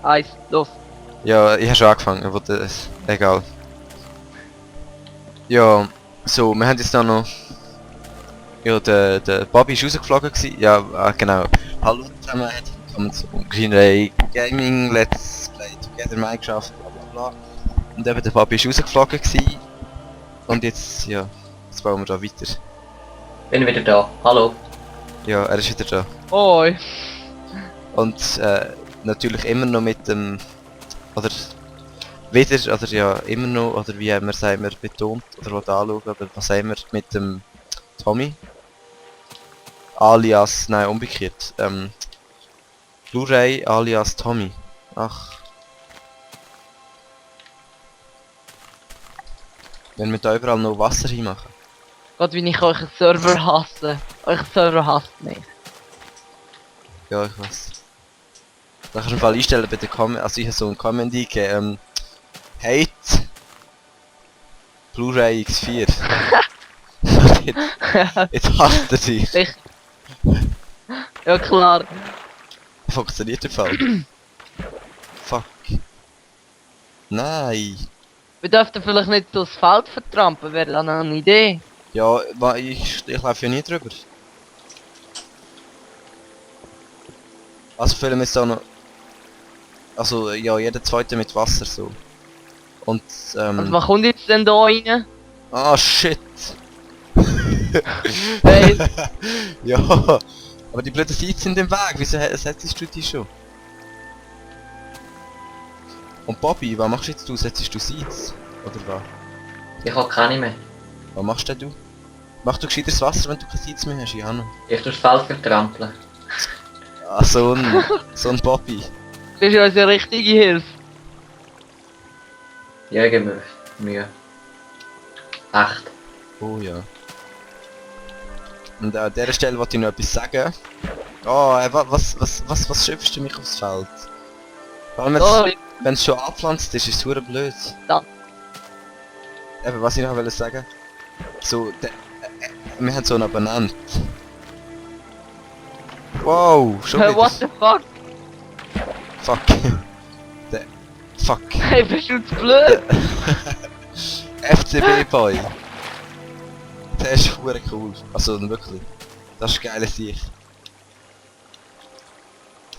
1, los. Ja, ich habe schon angefangen, aber das... Egal. Ja, so, wir haben jetzt da noch... Ja, der Bobby ist rausgeflogen gewesen. Ja, genau. Hallo zusammen, herzlich willkommen zu Green Ray Gaming, Let's Play Together Minecraft, bla bla bla. Und eben der Bobby ist rausgeflogen gewesen. Und jetzt, ja, jetzt bauen wir da weiter. Bin wieder da. Hallo. Ja, er ist wieder da. Hoi. Und natürlich immer noch mit dem... Oder... Wieder, oder ja, immer noch, oder wie haben wir betont, oder was anschauen, oder was haben wir mit dem Tommy? Alias, nein, umgekehrt. Blu-ray alias Tommy. Ach. Wenn wir da überall noch Wasser hinmachen. Gott, wie ich euren Server hasse. Euer Server hasst mich. Ja, ich weiß. Da kannst du im Fall einstellen bei den Comment, also ich habe so einen Comment eingegeben, Hate Blu-ray X4. jetzt hasst er dich. Ja klar. Funktioniert der Fall? Fuck. Nein. Wir dürften vielleicht nicht so das Feld vertrampen, wäre dann eine Idee. Ja, ich laufe ja nie drüber. Also füllen wir jetzt auch noch... Also ja, jeder zweite mit Wasser so. Und Und was kommt jetzt denn da rein? Ah shit! Hey. Ja, aber die blöden Seeds sind im Weg, wieso setzt du die schon? Und Bobby, was machst jetzt du? Setzt du Seeds? Oder was? Ich habe keine mehr. Was machst denn du? Mach du gescheiteres Wasser, wenn du keine Seeds mehr hast, Jana? Ich tue das Feld vertrampeln. Ah, so ein Bobby. Das ist unsere richtige Hilfe. Ja, ich gebe mir Mühe. Echt. Oh ja. Und an dieser Stelle wollte ich noch etwas sagen. Oh, was schöpfst du mich aufs Feld? Vor allem Oh, wenn es schon angepflanzt ist, ist es super blöd. Da. Eben, was ich noch wollte sagen. So, wir haben so einen benannt. Wow, schon wieder. what the fuck? Fuck. Fuck. Hey, bist du zu blöd? FCB-Boy. Der ist verdammt cool. Also wirklich. Das ist geil Sicht.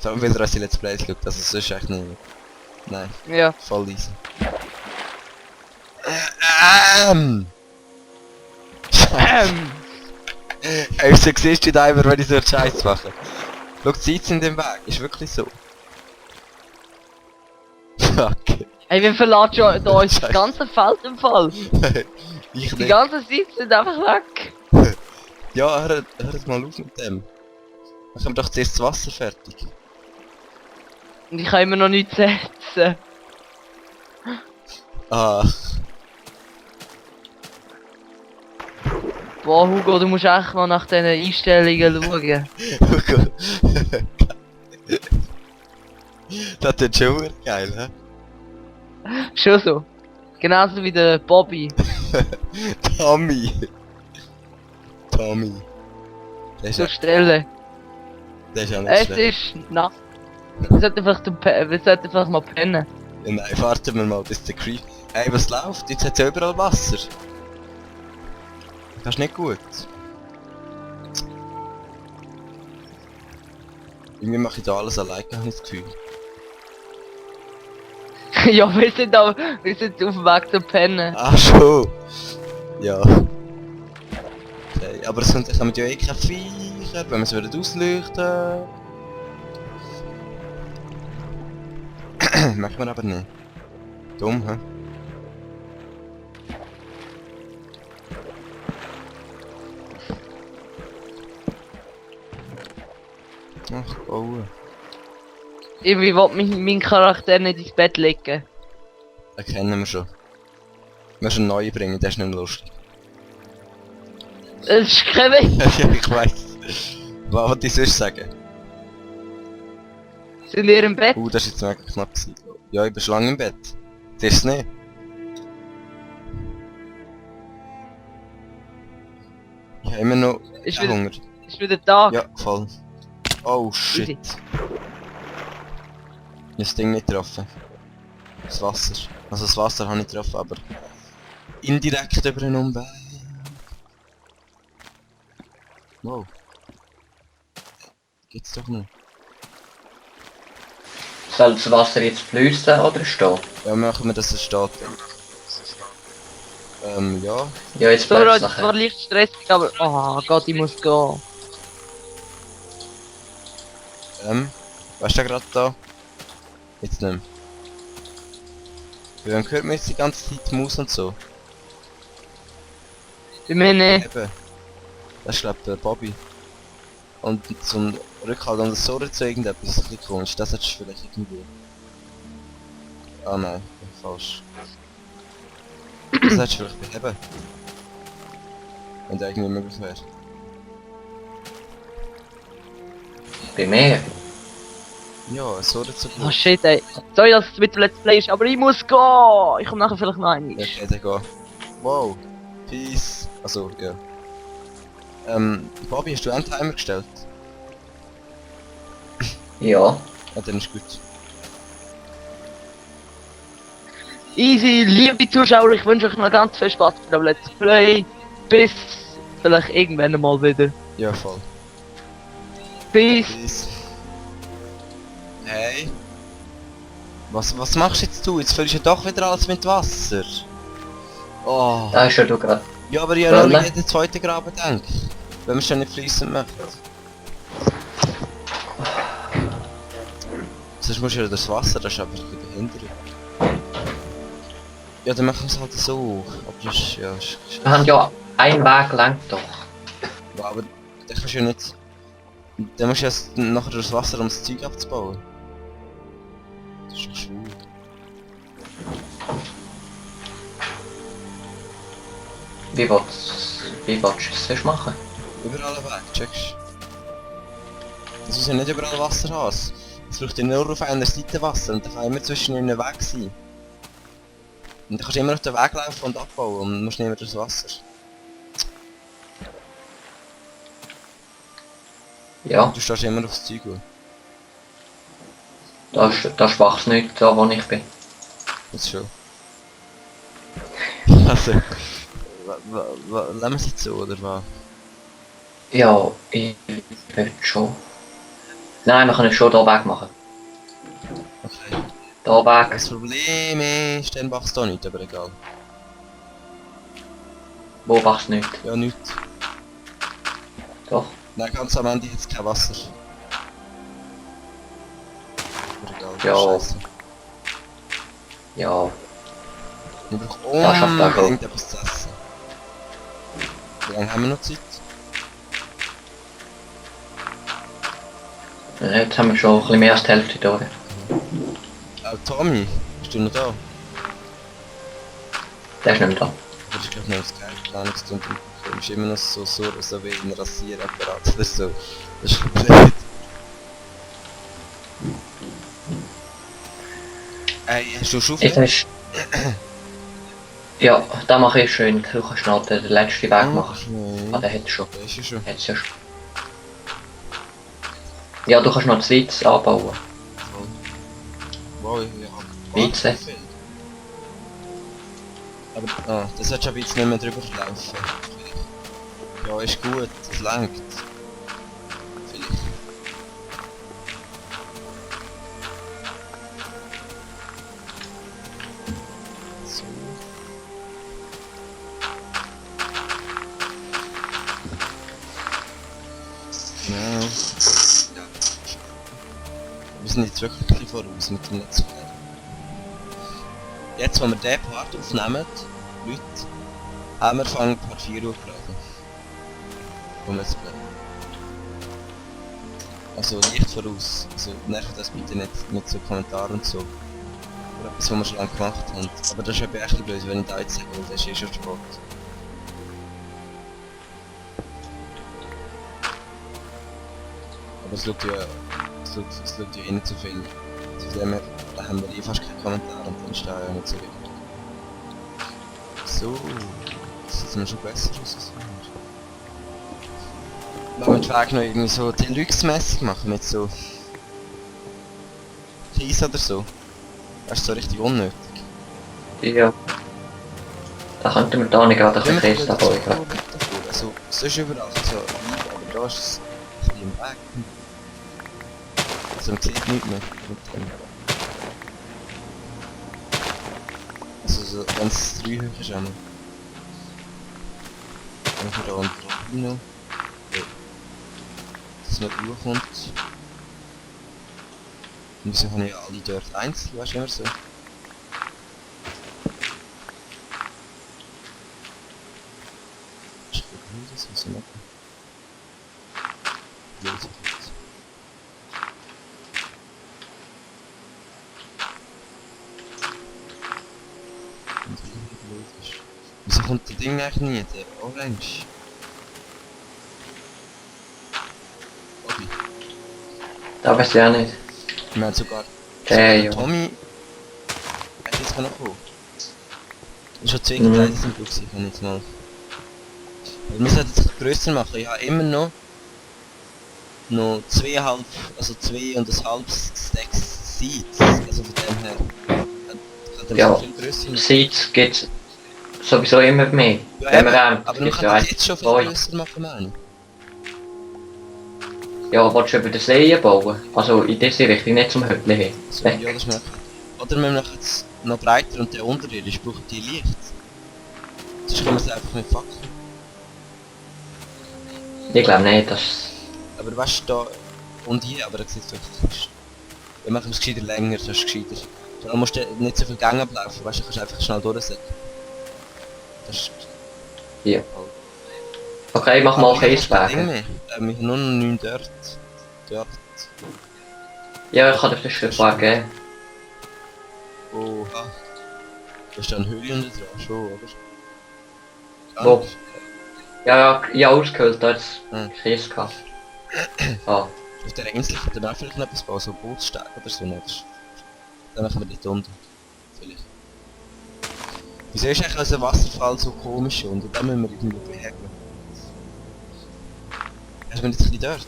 So haben wieder unsere Let's Plays geschaut, also sonst echt nicht. Nein, Ja. voll easy. Ey, wieso siehst du da immer, wenn ich so einen Scheiß mache? Schau, die Zeit sind im Weg, ist wirklich so. Fuck. Hey, wir verlassen schon da uns das ganze Feld im Fall. Ich Die nicht. ganzen Seiten sind einfach weg. Ja, hör jetzt mal auf mit dem. Dann haben wir doch zuerst das Wasser fertig. Und ich kann immer noch nichts setzen. Ach. Boah, Hugo, du musst echt mal nach diesen Einstellungen schauen. Das ist schon verdammt geil, hä? Schon so. Genauso wie der Bobby. Tommy. Tommy. Der ist, Zur Stelle. der ist ja nicht Es schlecht. ist Nacht. Wir sollten vielleicht mal pennen. Ja, nein, warten wir mal bis der Creep... Hey, was läuft? Jetzt hat es ja überall Wasser. Das ist nicht gut. Irgendwie mache ich da alles alleine, habe ich das Gefühl. Ja, wir sind auf dem Weg zu pennen. Ach schon. Ja. Okay, aber es kommen ja eh keine Viecher, wenn wir es würden ausleuchten. Machen wir aber nicht. Dumm, hä? Ach, bauen. Irgendwie will mein Charakter nicht ins Bett legen. Den kennen wir schon. Wir müssen einen neuen bringen, der ist nicht mehr lustig. Das ist kein Weg. Ja, ich weiss. Was wollte ich sonst sagen? Sind wir im Bett? Das ist jetzt mega knapp gewesen. Ja, ich bin schon lange im Bett. Das ist es nicht. Ich habe immer noch Ist Hunger. wieder Tag. Ja, voll. Oh shit. Easy. Das Ding nicht getroffen. Das Wasser. Also das Wasser habe ich getroffen, aber indirekt über einen Umweg. Wow. Geht's doch nicht. Soll das Wasser jetzt fließen oder stehen? Ja, machen wir, dass es steht. Ja. Ja, jetzt So, bleibt das es war nachher. leicht stressig, aber... Oh Gott, ich muss gehen. Weißt du gerade da? Jetzt nicht mehr. Wir haben gehört, wir jetzt die ganze Zeit Maus und so. Bei mir nicht. Eben. Das ist glaub der Bobby. Und zum Rückhalt an der Säure zu irgendetwas, ein bisschen komisch. Das hättest du vielleicht irgendwie. Ah nein, falsch. Das hättest du vielleicht beheben. Wenn der irgendwie möglich wäre. Bei mir? Ja, Säure zu Oh shit, ey. Sorry, dass es mit dem Let's Play ist, aber ich muss gehen. Ich komme nachher vielleicht noch einmal. Okay, dann geh. Wow. Peace. Also, ja. Bobby, hast du einen Timer gestellt? Ja. Ja, dann ist gut. Easy, liebe Zuschauer, ich wünsche euch noch ganz viel Spaß bei dem Let's Play. Bis vielleicht irgendwann mal wieder. Ja, voll. Peace. Peace. Hey. Was machst jetzt du? Jetzt füllst du doch wieder alles mit Wasser. Oh. Da ist ja du gerade. Ja, aber ich habe noch Rolle. nicht jeden zweiten Graben gedacht. Wenn wir schon nicht fließen möchten. Sonst musst du ja das Wasser, das ist einfach ein bisschen behindert. Ja, dann machen wir es halt so. Aber das ist, ja, Wir haben ja einen Weg lang doch. ja, aber dann kannst du ja nicht... Dann musst du erst nachher das Wasser, um das Zeug abzubauen. Das ist doch schwul. Wie willst du es sonst machen? Überall weg, checkst du? Das muss ja nicht überall Wasser haben. Es braucht ja nur auf einer Seite Wasser und dann kann immer zwischen ihnen Weg sein. Und dann kannst du immer auf den Weg laufen und abbauen und musst nicht mehr das Wasser. Ja, Du stehst immer aufs Zeug. da schwach's nicht, da wo ich bin. Das schon. Also, lassen wir es jetzt so, oder was? Ja, ich würde schon. Nein, wir können schon hier Weg machen. Okay. Hier Weg. Das Problem ist, dann wachst du auch nicht, aber egal. Wo wachst du nicht? Ja, nicht. Doch. Nein, ganz am Ende jetzt kein Wasser. Aber egal, Ja. Scheiße. Ja. Wir brauchen Das schafft er unbedingt etwas zu essen. Wie lange haben wir noch Zeit? Jetzt haben wir schon ein bisschen mehr als die Hälfte durch. Tommy, bist du noch da? Der ist nicht mehr da. Aber ich glaube noch das Planungstunde. Du bist immer noch so wie ein Rasierapparat oder so. Das ist blöd. Ey, hast du Schuhe? Jetzt ist... Ja, da mache ich schön. Du kannst schnell den letzten Weg machen. Ah, der hat schon. Der ist ja schon. Hat's ja schon. Ja, du kannst noch das Weiz anbauen. Wow, ja. Weizen. Aber, das hat schon jetzt nicht mehr drüber laufen. Ja, ist gut, das langt. Vielleicht. So. Genau. Ja. Wir sind jetzt wirklich ein bisschen voraus mit dem Netzwerk. Jetzt, wenn wir diesen Part aufnehmen, Leute, haben wir angefangen Part 4 hochgeladen. Vom Let's Play. Also leicht voraus. Also nervt das bitte nicht mit so Kommentaren und so. Oder etwas, was wir schon lange gemacht haben. Aber das ist ja echt blöd, wenn ich da jetzt sage, weil das ist eh schon Sport. Aber es schaut ja, es schaut ja eh nicht so viel. Von dem her, da haben wir eh fast keine Kommentare und dann steht ja nicht so wichtig. So, das sieht mir schon besser aus als vorher. Wollen wir den Weg noch irgendwie so Deluxe-mässig machen mit so Kies oder so. Das ist so richtig unnötig. Ja. Da könnte man da nicht gerade ein bisschen Käse dabei haben. Also, sonst überall so Wein, aber da ist es ein bisschen im Weg. Also man sieht nichts mehr mit dem. Also so, wenn es 3 hoch ist einmal. Dann haben wir da unten Rino. Dass man hochkommt. Und wieso haben ja alle dort einzeln, weißt du, immer so. Ich gucke, das was ich machen. Jetzt. Wieso kommt der Ding eigentlich nie, der Orange? Bobby. Da weiß ich auch nicht. Ich meine sogar Ja. Tommy hat jetzt noch kommen. Ich habe 2 Mhm. Getreide im Blut gesehen, jetzt mal. Weil wir sollten es grösser machen. Ich habe immer noch 2,5, also 2,5 Stacks Seeds. Also von dem her. Kann der Ja. viel grösser machen. Seeds gibt's sowieso immer mehr. Ja, Wenn eben, man erntet, aber man gibt's kann ja das jetzt schon viel zwei. grösser machen, meine ich. Ja, willst du über den See bauen? Also in diese Richtung, nicht zum Hütchen hin. So, Weg. ja, das ist möglich. Oder wir machen es noch breiter und der unterirdisch braucht die Licht. Sonst können wir es einfach mit Fackeln. Ich glaube nicht, dass... Aber weißt du, da und hier, aber da sieht es wirklich. Wir machen es gescheiter länger, das ist gescheiter. Vor allem musst du nicht so viel Gänge ablaufen, weißt du, kannst einfach schnell durchsetzen. Das ist... Ja. Okay, mach mal Aber ich muss kein Ding Käsewagen. mehr. Wir haben nur noch 9 dort. Dort. Ja, ich kann dir vielleicht ein paar geben. Oha. Da ist da eine Höhle unten dran, schon, oder? Wo? Ja, ausgehöhlt, da hat's Hm. Käse gehabt. Ah, Auf der Insel könnte man auch vielleicht noch etwas bauen, so Bootssteg oder so nicht. Dann machen wir dort unten. Vielleicht. Wieso ist eigentlich unser Wasserfall so komisch und da müssen wir irgendwo behäkeln. Hast du jetzt ein bisschen dort?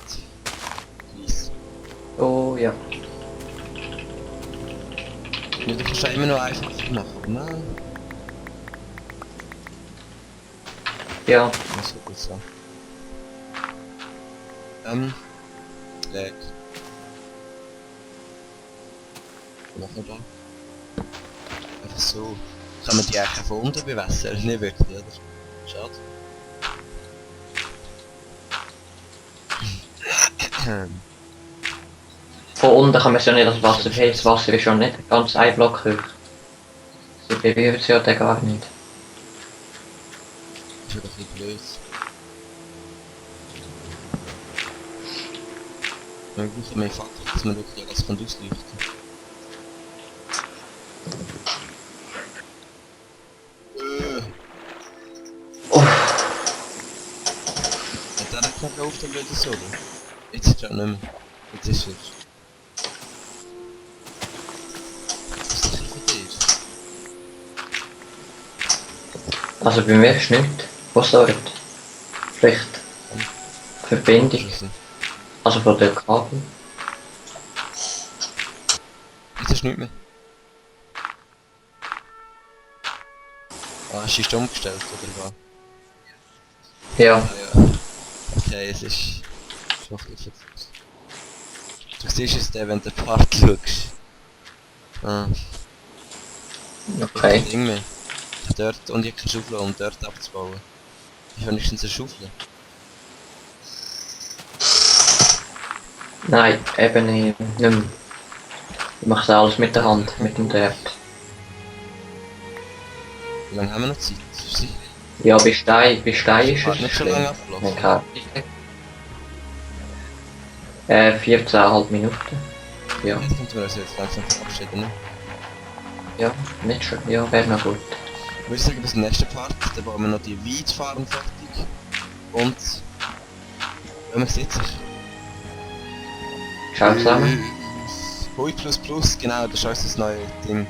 Weiss. oh ja. Ja, du kannst ja immer noch einfacher machen, aber nein. Ja, Das wird gut sein. Leg. Was machen wir da? Einfach so. Kann man die eigentlich von unten bewässern? Nicht wirklich, oder? Schade. von unten kann man ja nicht das Wasser sehen. Das Wasser ist schon nicht ganz ein Block hoch. Sie berühren es ja dann gar nicht. Das ist ja doch ein bisschen blöd. Wir brauchen mehr Fackeln, dass man wirklich alles ausleuchten kann. Oh, Hat der nicht noch auf der blöden Solo? Jetzt ist er nicht mehr. Jetzt ist er. Was ist das für dir? also bei mir ist nichts. Was dort? Vielleicht Verbindung. Also von der Kabel. Jetzt ist nichts mehr. Ah, hast du stumm umgestellt, oder was? Ja, Ah ja. Okay, es ist... schon ein bisschen verkürzt. Du siehst es dann, wenn du den Part schaust. Ah, okay. kein Ding mehr. Dort und ich kann Schaufel, um dort abzubauen. Ich habe wenigstens eine Schaufel. Nein, eben nicht mehr. Ich mache alles mit der Hand, mit dem Dirt. Wie lange haben wir noch Zeit? Sie Ja, bei Stein ist hat es nicht so schlimm. lange abgelaufen. Nein, klar. 14,5 Minuten. Ja, Jetzt könnten wir uns jetzt langsam verabschieden, ne? ja, nicht schon. Ja, wäre noch gut. Ich würde sagen, bis zum nächsten Part, dann bauen wir noch die Weidfarm fertig. Und... wenn man sieht sich. Ciao zusammen. Hui plus plus, genau, das ist unser neues Ding.